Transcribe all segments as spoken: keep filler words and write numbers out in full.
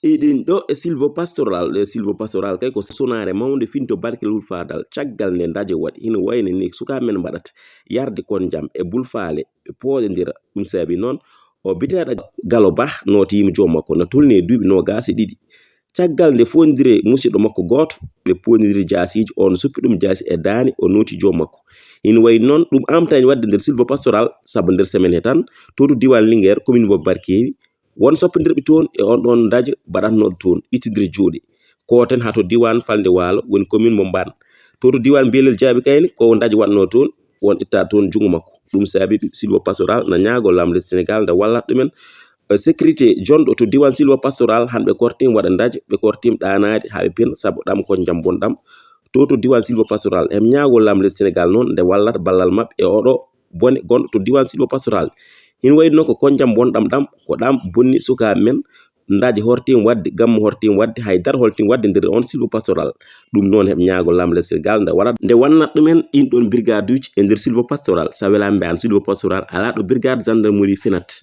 Iɗin ɗo e silvo pastoral. Ɗo e silvo pastoral kay ko sonaare mawnde finto barke Wul Fadal. Caggal nde ndaje waɗi, hino wayni ni sukaaɓe men mbaɗata yarde kon jam e bulfaale, ɓe pooɗondira. Ɗum saabi noon o biteeɗo Galo Bah nootiima joom makko, na tolni e duuɓi noogaas e ɗiɗi. Caggal nde foondire musidɗo makko gooto, ɓe poondiri jaasiiji, on soppi ɗum jaasi e daane, o nooti joom makko. Hino wayi noon, ɗum amtaani waɗde nder silvo pastoral, sabu nder semaine he tan, to to diiwaan Linguère, commune mo Barkewi, won soppondirɓe toon e on ɗon ndaje mbaɗatnooɗo toon, ittidiri juuɗe. Kooten haa to diiwaan Falnde Waalo, woni commune mo Mbaan. To to diiwaan Belel Jaaɓi Kayne, ko ndaje waɗnoo toon, won itta toon junngo makko. Ɗum saabi silvo pastoral na ñaago Laamɗo Senegal nde wallata ɗumen, eh, sécurité jonɗo to diiwaan silvo pastoral, han ɓe kortim waɗa ndaje, ɓe kortim ɗaanaade haa ɓe pin, sabu ɗam ko jam bonɗam. To to diiwaan silvo pastoral, hem ñaago Laamɗo Senegal noon nde wallata ballal maɓɓe e oɗo bone gonɗo to diiwaan silvo pastoral. Hino wayi no ko kon jam bonɗam ɗam, ko ɗam bonni sukaaɓe men, ndaje hortim waɗde, gammu hortim waɗde, hay dara hortim waɗde nder on silvo pastoral. Ɗum noon heɓe ñaago Laamɗo Senegal nde waɗat, nde wannat ɗumen ɗin ɗon brigaduuji e nder silvo pastoral. Sa welaama mbiyan silvo pastoral, alaa ɗo brigade gendarmerie finat.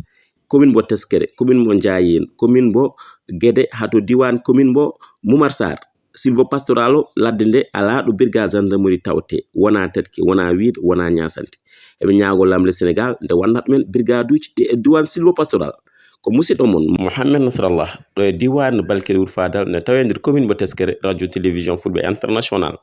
Commune mbo Teskere, commune mbo Njaayeen, commune mbo Gede, haa to diiwaan commune mbo Mumar Sarr. Silvo pastoral o ladde nde alaa ɗo brigade gendarmerie tawte, wonaa teɗke, wonaa wiide, wonaa ñaasante. Eɓe ñaago Laamɗo Senegal nde wannat men brigaduuji ɗi e diiwaan silvo pastoral. Ko musidɗo mon Mohamed Nasrallah ɗo e diiwaan Balkere Wuro Fadal, nde tawi nder commune mbo Teskere, radio télévision Fulɓe International.